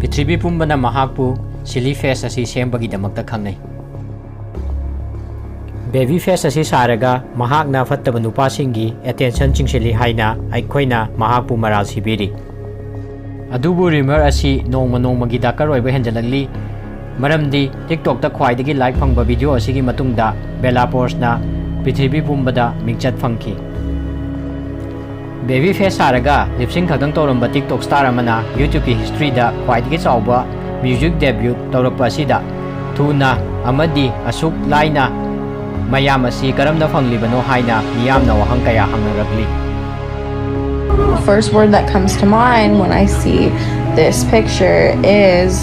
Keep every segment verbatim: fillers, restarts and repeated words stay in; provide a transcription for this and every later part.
ꯄ꯭ꯔꯤꯊꯤꯕꯤ ꯄꯨꯝꯕꯅ ꯃꯍꯥꯛꯄꯨ ꯁꯤꯂꯤ ꯐꯦꯁ ꯑꯁꯤ ꯁꯦꯝꯕꯒꯤꯗꯃꯛꯇ ꯈꯪꯅꯩ꯫ ꯕꯦꯕꯤ ꯐꯦꯁ ꯑꯁꯤ ꯁꯥꯔꯒ ꯃꯍꯥꯛꯅ ꯐꯠꯇꯕ ꯅꯨꯄꯥꯁꯤꯡꯒꯤ ꯑꯦꯇꯦꯟꯁꯟ ꯆꯤꯡꯁꯤꯜꯂꯤ ꯍꯥꯏꯅ ꯑꯩꯈꯣꯏꯅ ꯃꯍꯥꯛꯄꯨ ꯃꯔꯥꯜ ꯁꯤꯕꯤꯔꯤ꯫ ꯑꯗꯨꯕꯨ ꯔꯤꯃꯔ ꯑꯁꯤ ꯅꯣꯡꯃ ꯅꯣꯡꯃꯒꯤ ꯗꯔꯀꯥꯔ ꯑꯣꯏꯕ ꯍꯦꯟꯖꯜꯂꯛꯂꯤ, ꯃꯔꯝꯗꯤ TikTokꯇ ꯈ꯭ꯋꯥꯏꯗꯒꯤ ꯂꯥꯏꯛ ꯐꯪꯕ ꯚꯤꯗꯤꯑꯣ ꯑꯁꯤꯒꯤ ꯃꯇꯨꯡꯗ ꯕꯦꯂꯥ ꯄꯣꯔꯁꯅ ꯄ꯭ꯔꯤꯊꯤꯕꯤ ꯄꯨꯝꯕꯗ ꯃꯤꯡꯆꯠ ꯐꯪꯈꯤ꯫ ꯕꯦꯕꯤ ꯐꯦꯁ ꯁꯥꯔꯒ ꯂꯤꯞꯁꯤꯡ ꯈꯛꯇꯪ ꯇꯧꯔꯝꯕ TikTok ꯁ꯭ꯇꯥꯔ ꯑꯃꯅ YouTubeꯀꯤ ꯍꯤꯁꯇ꯭ꯔꯤꯗ ꯈ꯭ꯋꯥꯏꯗꯒꯤ ꯆꯥꯎꯕ ꯃ꯭ꯌꯨꯖꯤꯛ ꯗꯦꯕ꯭ꯌꯨꯠ ꯇꯧꯔꯛꯄ ꯑꯁꯤꯗ ꯊꯨꯅ ꯑꯃꯗꯤ ꯑꯁꯨꯛ ꯂꯥꯏꯅ ꯃꯌꯥꯝ ꯑꯁꯤ ꯀꯔꯝꯅ ꯐꯪꯂꯤꯕꯅꯣ ꯍꯥꯏꯅ ꯃꯤꯌꯥꯝꯅ ꯋꯥꯍꯪ ꯀꯌꯥ ꯍꯪꯅꯔꯛꯂꯤ꯫ The first word that comes to mind when I see this picture is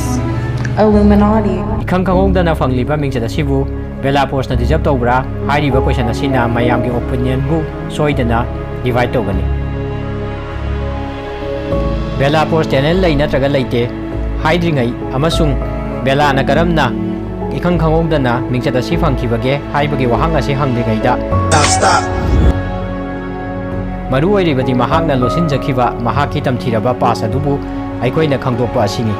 Illuminati. ꯏꯈꯪ ꯈꯪꯍꯧꯗꯅ ꯐꯪꯂꯤꯕ ꯃꯤꯡꯆꯠ ꯑꯁꯤꯕꯨ ꯕꯦꯂꯥ ꯄꯣꯔꯁꯅ ꯗꯤꯖꯔꯕ ꯇꯧꯕ꯭ꯔꯥ ꯍꯥꯏꯔꯤꯕ ꯀꯣꯏꯁꯟ ꯑꯁꯤꯅ ꯃꯌꯥꯝꯒꯤ ꯑꯣꯄꯤꯅꯤꯌꯟꯕꯨ ꯁꯣꯏꯗꯅ ꯗꯤꯚꯥꯏꯗ ꯇꯧꯒꯅꯤ꯫ ꯕꯦꯂꯥ ꯄꯣꯔꯁ ꯇꯦꯂꯦꯟ ꯂꯩ ꯅꯠꯇ꯭ꯔꯒ ꯂꯩꯇꯦ ꯍꯥꯏꯗ꯭ꯔꯤꯉꯩ ꯑꯃꯁꯨꯡ ꯕꯦꯂꯥꯅ ꯀꯔꯝꯅ ꯏꯈꯪ ꯈꯪꯍꯧꯗꯅ ꯃꯤꯡꯆꯠ ꯑꯁꯤ ꯐꯪꯈꯤꯕꯒꯦ ꯍꯥꯏꯕꯒꯤ ꯋꯥꯍꯪ ꯑꯁꯤ ꯍꯪꯗ꯭ꯔꯤꯉꯩꯗ, ꯃꯔꯨ ꯑꯣꯏꯔꯤꯕꯗꯤ ꯃꯍꯥꯛꯅ ꯂꯣꯠꯁꯤꯟꯖꯈꯤꯕ ꯃꯍꯥꯛꯀꯤ ꯇꯝꯊꯤꯔꯕ ꯄꯥꯁ ꯑꯗꯨꯕꯨ ꯑꯩꯈꯣꯏꯅ ꯈꯪꯗꯣꯛꯄ ꯑꯁꯤꯅꯤ꯫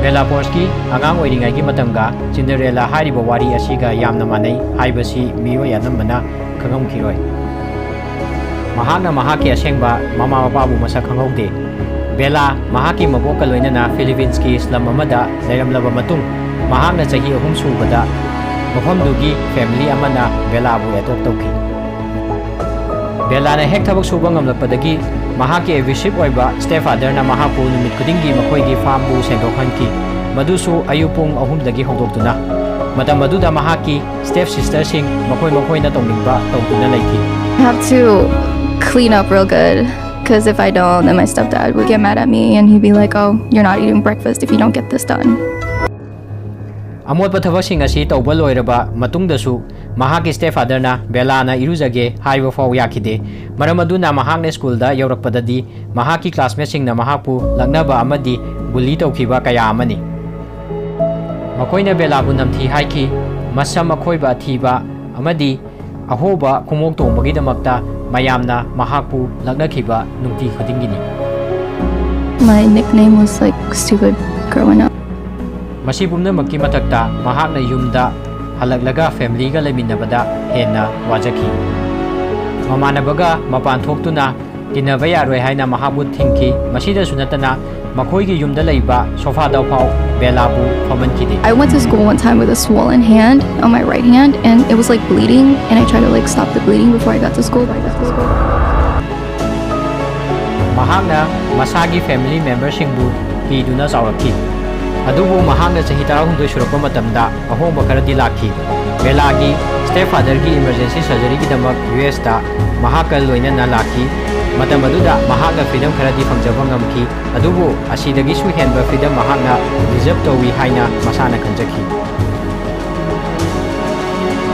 ꯕꯦꯂꯥ ꯄꯣꯔꯁꯀꯤ ꯑꯉꯥꯡ ꯑꯣꯏꯔꯤꯉꯩꯒꯤ ꯃꯇꯝꯒ ꯆꯤꯟꯗꯔꯦꯂꯥ ꯍꯥꯏꯔꯤꯕ ꯋꯥꯔꯤ ꯑꯁꯤꯒ ꯌꯥꯝꯅ ꯃꯥꯟꯅꯩ ꯍꯥꯏꯕꯁꯤ ꯃꯤꯑꯣꯏ ꯑꯅꯝꯕꯅ ꯈꯪꯉꯝꯈꯤꯔꯣꯏ꯫ ꯃꯍꯥꯛꯅ ꯃꯍꯥꯛꯀꯤ ꯑꯁꯦꯡꯕ ꯃꯃꯥ ꯃꯄꯥꯕꯨ ꯃꯁꯛ ꯈꯪꯍꯧꯗꯦ꯫ ꯕꯦꯂꯥ ꯃꯍꯥꯛꯀꯤ ꯃꯕꯣꯛꯀ ꯂꯣꯏꯅꯅ ꯐꯤꯂꯤꯄꯤꯟꯁꯀꯤ ꯁ꯭ꯂꯝ ꯑꯃꯗ ꯂꯩꯔꯝꯂꯕ ꯃꯇꯨꯡ, ꯃꯍꯥꯛꯅ ꯆꯍꯤ ꯑꯍꯨꯝ ꯁꯨꯕꯗ ꯃꯐꯝꯗꯨꯒꯤ ꯐꯦꯃꯤꯂꯤ ꯑꯃꯅ ꯕꯦꯂꯥꯕꯨ ꯑꯦꯗꯣꯞ ꯇꯧꯈꯤ꯫ ꯕꯦꯂꯥꯅ ꯍꯦꯛ ꯊꯕꯛ ꯁꯨꯕ ꯉꯝꯂꯛꯄꯗꯒꯤ ꯃꯍꯥꯛꯀꯤ ꯑꯦꯕ꯭ꯌꯨꯁꯤꯞ ꯑꯣꯏꯕ ꯁ꯭ꯇꯦꯞꯐꯥꯗꯔꯅ ꯃꯍꯥꯛꯄꯨ ꯅꯨꯃꯤꯠ ꯈꯨꯗꯤꯡꯒꯤ ꯃꯈꯣꯏꯒꯤ ꯐꯥꯔꯝꯕꯨ ꯁꯦꯡꯗꯣꯛꯍꯟꯈꯤ, ꯃꯗꯨꯁꯨ ꯑꯌꯨꯛ ꯄꯨꯡ ꯑꯍꯨꯝꯗꯒꯤ ꯍꯧꯗꯣꯛꯇꯨꯅ꯫ ꯃꯇꯝ ꯑꯗꯨꯗ ꯃꯍꯥꯛꯀꯤ ꯁ꯭ꯇꯦꯞ ꯁꯤꯁꯇꯔꯁꯤꯡ ꯃꯈꯣꯏ ꯃꯈꯣꯏꯅ ꯇꯧꯅꯤꯡꯕ ꯇꯧꯗꯨꯅ ꯂꯩꯈꯤ꯫ I have to clean up real good, because if I don't, then my stepdad would get mad at me and he'd be like, "Oh, you're not eating breakfast if you don't get this done." ꯑꯃꯣꯠꯄ ꯊꯕꯛꯁꯤꯡ ꯑꯁꯤ ꯇꯧꯕ ꯂꯣꯏꯔꯕ ꯃꯇꯨꯡꯗꯁꯨ ꯃꯍꯥꯛꯀꯤ ꯁ꯭ꯇꯦꯞꯐꯥꯗꯔꯅ ꯕꯦꯂꯥꯅ ꯏꯔꯨꯖꯒꯦ ꯍꯥꯏꯕ ꯐꯥꯎ ꯌꯥꯈꯤꯗꯦ꯫ ꯃꯔꯝ ꯑꯗꯨꯅ ꯃꯍꯥꯛꯅ ꯁ꯭ꯀꯨꯜꯗ ꯌꯧꯔꯛꯄꯗꯗꯤ ꯃꯍꯥꯛꯀꯤ ꯀ꯭ꯂꯥꯁꯃꯦꯠꯁꯤꯡꯅ ꯃꯍꯥꯛꯄꯨ ꯂꯛꯅꯕ ꯑꯃꯗꯤ ꯕꯨꯂꯤ ꯇꯧꯈꯤꯕ ꯀꯌꯥ ꯑꯃꯅꯤ꯫ ꯃꯈꯣꯏꯅ ꯕꯦꯂꯥꯕꯨ ꯅꯝꯊꯤ ꯍꯥꯏꯈꯤ, ꯃꯁꯝ ꯑꯈꯣꯏꯕ ꯊꯤꯕ ꯑꯃꯗꯤ ꯑꯍꯣꯕ ꯈꯣꯡꯎꯞ ꯇꯣꯡꯕꯒꯤꯗꯃꯛꯇ ꯃꯌꯥꯝꯅ ꯃꯍꯥꯛꯄꯨ ꯂꯛꯅꯈꯤꯕ ꯅꯨꯡꯇꯤ ꯈꯨꯗꯤꯡꯒꯤꯅꯤ꯫ My nickname was like stupid growing up. ꯃꯁꯤ ꯄꯨꯝꯅꯃꯛꯀꯤ ꯃꯊꯛꯇ ꯃꯍꯥꯛꯅ ꯌꯨꯝꯗ ꯍꯜꯂꯛꯂꯒ ꯐꯦꯃꯤꯂꯤꯒ ꯂꯩꯃꯤꯟꯅꯕꯗ ꯍꯦꯟꯅ ꯋꯥꯖꯈꯤ꯫ ꯃꯃꯥꯟꯅꯕꯒ ꯃꯄꯥꯟ ꯊꯣꯛꯇꯨꯅ ꯇꯤꯟꯅꯕ ꯌꯥꯔꯣꯏ ꯍꯥꯏꯅ ꯃꯍꯥꯛꯄꯨ ꯊꯤꯡꯈꯤ꯫ ꯃꯁꯤꯗꯁꯨ ꯅꯠꯇꯅ ꯃꯈꯣꯏꯒꯤ ꯌꯨꯝꯗ ꯂꯩꯕ ꯁꯣꯐꯥꯗ ꯐꯥꯎ ꯕꯦꯂꯥꯕꯨ ꯐꯝꯍꯟꯈꯤꯗꯦ꯫ I went to school one time with a swollen hand on my right hand, and it was like bleeding, and I tried to like stop the bleeding before I got to school. ꯃꯍꯥꯛꯅ ꯃꯁꯥꯒꯤ family ꯃꯦꯝꯕꯔꯁꯤꯡꯕꯨ ꯀꯤꯗꯨꯅ ꯆꯥꯎꯔꯛꯈꯤ꯫ ꯑꯗꯨꯕꯨ ꯃꯍꯥꯛꯅ ꯆꯍꯤ ꯇꯔꯥꯍꯨꯝꯗꯣꯏ ꯁꯨꯔꯛꯄ ꯃꯇꯝꯗ ꯑꯍꯣꯡꯕ ꯈꯔꯗꯤ ꯂꯥꯛꯈꯤ꯫ ꯕꯦꯂꯥꯒꯤ ꯁ꯭ꯇꯦꯞ ꯐꯥꯗꯔꯒꯤ ꯏꯃꯔꯖꯦꯟꯁꯤ ꯁꯔꯖꯔꯤꯒꯤꯗꯃꯛ ꯌꯨ ꯑꯦꯁꯇ ꯃꯍꯥꯛꯀ ꯂꯣꯏꯅꯅ ꯂꯥꯛꯈꯤ꯫ ꯃꯇꯝ ꯑꯗꯨꯗ ꯃꯍꯥꯛꯅ ꯐ꯭ꯔꯤꯗꯝ ꯈꯔꯗꯤ ꯐꯪꯖꯕ ꯉꯝꯈꯤ, ꯑꯗꯨꯕꯨ ꯑꯁꯤꯗꯒꯤꯁꯨ ꯍꯦꯟꯕ ꯐ꯭ꯔꯤꯗꯝ ꯃꯍꯥꯛꯅ ꯗꯤꯖꯔꯕ ꯇꯧꯏ ꯍꯥꯏꯅ ꯃꯁꯥꯅ ꯈꯟꯖꯈꯤ꯫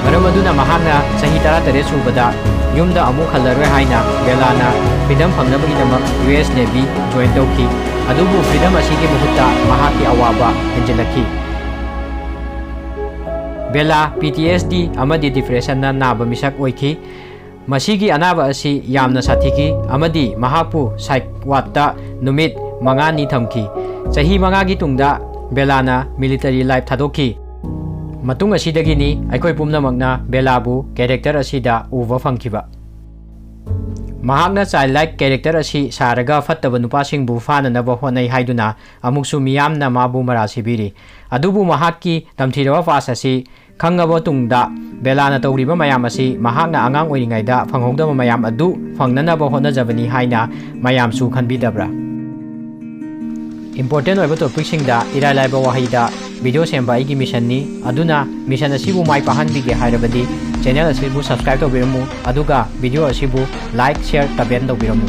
ꯃꯔꯝ ꯑꯗꯨꯅ ꯃꯍꯥꯛꯅ ꯆꯍꯤ ꯇꯔꯥꯇꯔꯦꯠ ꯁꯨꯕꯗ ꯌꯨꯝꯗ ꯑꯃꯨꯛ ꯍꯜꯂꯔꯣꯏ ꯍꯥꯏꯅ ꯕꯦꯂꯥꯅ ꯐ꯭ꯔꯤꯗꯝ ꯐꯪꯅꯕꯒꯤꯗꯃꯛ ꯌꯨ ꯑꯦꯁ ꯅꯦꯚꯤ ꯖꯣꯏꯟ ꯇꯧꯈꯤ꯫ ꯑꯗꯨꯕꯨ ꯐ꯭ꯔꯤꯗꯝ ꯑꯁꯤꯒꯤ ꯃꯍꯨꯠꯇ ꯃꯍꯥꯛꯀꯤ ꯑꯋꯥꯕ ꯍꯦꯟꯖꯤꯜꯂꯛꯈꯤ꯫ Bela P T S D ꯑꯃꯗꯤ ꯗꯤꯄ꯭ꯔꯦꯁꯟꯅ ꯅꯥꯕ ꯃꯤꯁꯛ ꯑꯣꯏꯈꯤ꯫ ꯃꯁꯤꯒꯤ ꯑꯅꯥꯕ ꯑꯁꯤ ꯌꯥꯝꯅ ꯁꯥꯊꯤꯈꯤ ꯑꯃꯗꯤ ꯃꯍꯥꯛꯄꯨ ꯁꯥꯏꯛ ꯋꯥꯔꯗꯇ ꯅꯨꯃꯤꯠ ꯃꯉꯥꯅꯤ ꯊꯝꯈꯤ꯫ ꯆꯍꯤ ꯃꯉꯥꯒꯤ ꯇꯨꯡꯗ ꯕꯦꯂꯥꯅ ꯃꯤꯂꯤꯇꯔꯤ ꯂꯥꯏꯐ ꯊꯥꯗꯣꯛꯈꯤ꯫ ꯃꯇꯨꯡ ꯑꯁꯤꯗꯒꯤꯅꯤ ꯑꯩꯈꯣꯏ ꯄꯨꯝꯅꯃꯛꯅ ꯕꯦꯂꯥꯕꯨ ꯀꯦꯔꯦꯛꯇꯔ ꯑꯁꯤꯗ ꯎꯕ ꯐꯪꯈꯤꯕ꯫ ꯃꯍꯥꯛꯅ ꯆꯥꯏꯜ ꯂꯥꯏꯛ ꯀꯦꯔꯦꯛꯇꯔ ꯑꯁꯤ ꯁꯥꯔꯒ ꯐꯠꯇꯕ ꯅꯨꯄꯥꯁꯤꯡꯕꯨ ꯐꯥꯅꯅꯕ ꯍꯣꯠꯅꯩ ꯍꯥꯏꯗꯨꯅ ꯑꯃꯨꯛꯁꯨ ꯃꯤꯌꯥꯝꯅ ꯃꯥꯕꯨ ꯃꯔꯥꯜ ꯁꯤꯕꯤꯔꯤ꯫ ꯑꯗꯨꯕꯨ ꯃꯍꯥꯛꯀꯤ ꯇꯝꯊꯤꯔꯕ ꯄꯥꯁ ꯑꯁꯤ ꯈꯪꯉꯕ ꯇꯨꯡꯗ ꯕꯦꯂꯥꯅ ꯇꯧꯔꯤꯕ ꯃꯌꯥꯝ ꯑꯁꯤ ꯃꯍꯥꯛꯅ ꯑꯉꯥꯡ ꯑꯣꯏꯔꯤꯉꯩꯗ ꯐꯪꯍꯧꯗꯕ ꯃꯌꯥꯝ ꯑꯗꯨ ꯐꯪꯅꯅꯕ ꯍꯣꯠꯅꯖꯕꯅꯤ ꯍꯥꯏꯅ ꯃꯌꯥꯝꯁꯨ ꯈꯟꯕꯤꯗꯕ꯭ꯔꯥ? ꯏꯝꯄꯣꯔꯇꯦꯟ ꯑꯣꯏꯕ ꯇꯣꯄꯤꯛꯁꯤꯡꯗ ꯏꯔꯥꯏ ꯂꯥꯏꯕ ꯋꯥꯍꯩꯗ ꯚꯤꯗꯤꯑꯣ ꯁꯦꯝꯕ ꯑꯩꯒꯤ ꯃꯤꯁꯟꯅꯤ꯫ ꯑꯗꯨꯅ ꯃꯤꯁꯟ ꯑꯁꯤꯕꯨ ꯃꯥꯏ ꯄꯥꯛꯍꯟꯕꯤꯒꯦ ꯍꯥꯏꯔꯕꯗꯤ ꯆꯦꯅꯦꯜ ꯑꯁꯤꯕꯨ ꯁꯕꯁꯀ꯭ꯔꯥꯏꯕ ꯇꯧꯕꯤꯔꯝꯃꯨ, ꯑꯗꯨꯒ ꯚꯤꯗꯤꯑꯣ ꯑꯁꯤꯕꯨ ꯂꯥꯏꯛ, ꯁꯤꯌꯔ, ꯀꯃꯦꯟ ꯇꯧꯕꯤꯔꯝꯃꯨ꯫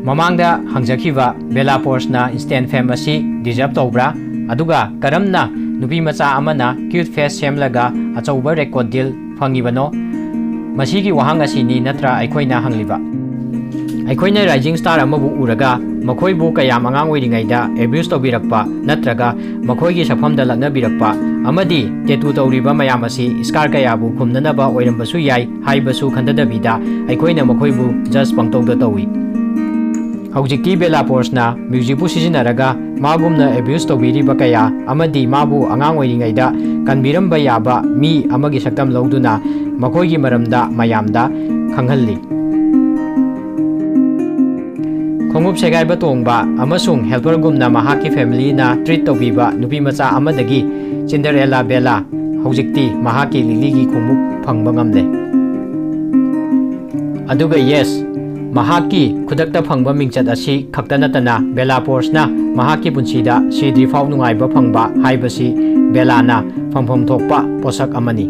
ꯃꯃꯥꯡꯗ ꯍꯪꯖꯈꯤꯕ ꯕꯦꯂꯥ ꯄꯣꯔꯁꯅ ꯏꯟꯁꯇꯦꯟ ꯐꯦꯝ ꯑꯁꯤ ꯗꯤꯖꯔꯕ ꯇꯧꯕ꯭ꯔꯥ? ꯑꯗꯨꯒ ꯀꯔꯝꯅ ꯅꯨꯄꯤ ꯃꯆꯥ ꯑꯃꯅ ꯀ꯭ꯌꯨꯠ ꯐꯦꯁ ꯁꯦꯝꯂꯒ ꯑꯆꯧꯕ ꯔꯦꯀꯣꯔꯗ ꯗꯤꯜ ꯐꯪꯉꯤꯕꯅꯣ? ꯃꯁꯤꯒꯤ ꯋꯥꯍꯪ ꯑꯁꯤꯅꯤ ꯅꯠꯇ꯭ꯔꯥ ꯑꯩꯈꯣꯏꯅ ꯍꯪꯂꯤꯕ? ꯑꯩꯈꯣꯏꯅ ꯔꯥꯏꯖꯤꯡ ꯁ꯭ꯇꯥꯔ ꯑꯃꯕꯨ ꯎꯔꯒ ꯃꯈꯣꯏꯕꯨ ꯀꯌꯥꯝ ꯑꯉꯥꯡ ꯑꯣꯏꯔꯤꯉꯩꯗ ꯑꯦꯕ꯭ꯌꯨꯁ ꯇꯧꯕꯤꯔꯛꯄ ꯅꯠꯇ꯭ꯔꯒ ꯃꯈꯣꯏꯒꯤ ꯁꯛꯐꯝꯗ ꯂꯛꯅꯕꯤꯔꯛꯄ ꯑꯃꯗꯤ ꯇꯦꯇꯨ ꯇꯧꯔꯤꯕ ꯃꯌꯥꯝ ꯑꯁꯤ ꯁ꯭ꯀꯥꯔ ꯀꯌꯥꯕꯨ ꯈꯨꯝꯅꯅꯕ ꯑꯣꯏꯔꯝꯕꯁꯨ ꯌꯥꯏ ꯍꯥꯏꯕꯁꯨ ꯈꯟꯊꯗꯕꯤꯗ ꯑꯩꯈꯣꯏꯅ ꯃꯈꯣꯏꯕꯨ ꯖꯁ ꯄꯪꯇꯧꯗ ꯇꯧꯏ꯫ ꯍꯧꯖꯤꯛꯇꯤ ꯕꯦꯂꯥ ꯄꯣꯔꯁꯅ ꯃ꯭ꯌꯨꯖꯤꯛꯄꯨ ꯁꯤꯖꯤꯟꯅꯔꯒ ꯃꯥꯒꯨꯝꯅ ꯑꯦꯕ꯭ꯌꯨꯁ ꯇꯧꯕꯤꯔꯤꯕ ꯀꯌꯥ ꯑꯃꯗꯤ ꯃꯥꯕꯨ ꯑꯉꯥꯡ ꯑꯣꯏꯔꯤꯉꯩꯗ ꯀꯟꯕꯤꯔꯝꯕ ꯌꯥꯕ ꯃꯤ ꯑꯃꯒꯤ ꯁꯛꯇꯝ ꯂꯧꯗꯨꯅ ꯃꯈꯣꯏꯒꯤ ꯃꯔꯝꯗ ꯃꯌꯥꯝꯗ ꯈꯪꯍꯜꯂꯤ꯫ ꯈꯣꯡꯎꯞ ꯁꯦꯒꯥꯏꯕ ꯇꯣꯡꯕ ꯑꯃꯁꯨꯡ ꯍꯦꯜꯄꯔꯒꯨꯝꯅ ꯃꯍꯥꯛꯀꯤ ꯐꯦꯃꯤꯂꯤꯅ ꯇ꯭ꯔꯤꯠ ꯇꯧꯕꯤꯕ ꯅꯨꯄꯤꯃꯆꯥ ꯑꯃꯗꯒꯤ ꯆꯤꯟꯗꯔꯦꯂꯥ ꯕꯦꯂꯥ ꯍꯧꯖꯤꯛꯇꯤ ꯃꯍꯥꯛꯀꯤ ꯂꯤꯂꯤꯒꯤ ꯈꯣꯡꯎꯞ ꯐꯪꯕ ꯉꯝꯂꯦ꯫ ꯑꯗꯨꯒ ꯌꯦꯁ, ꯃꯍꯥꯛꯀꯤ ꯈꯨꯗꯛꯇ ꯐꯪꯕ ꯃꯤꯡꯆꯠ ꯑꯁꯤ ꯈꯛꯇ ꯅꯠꯇꯅ ꯕꯦꯂꯥ ꯄꯣꯔꯁꯅ ꯃꯍꯥꯛꯀꯤ ꯄꯨꯟꯁꯤꯗ ꯁꯤꯗ꯭ꯔꯤꯐꯥꯎ ꯅꯨꯡꯉꯥꯏꯕ ꯐꯪꯕ ꯍꯥꯏꯕꯁꯤ ꯕꯦꯂꯥꯅ ꯐꯪꯐꯝ ꯊꯣꯛꯄ ꯄꯣꯠꯁꯛ ꯑꯃꯅꯤ꯫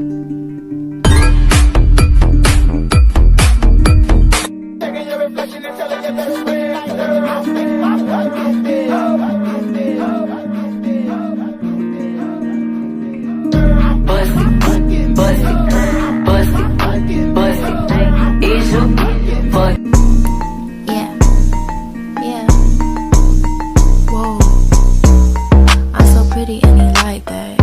Bust it, bust it, bust it, bust it. Is you fuck? Yeah, yeah. Whoa, I'm so pretty and he like that.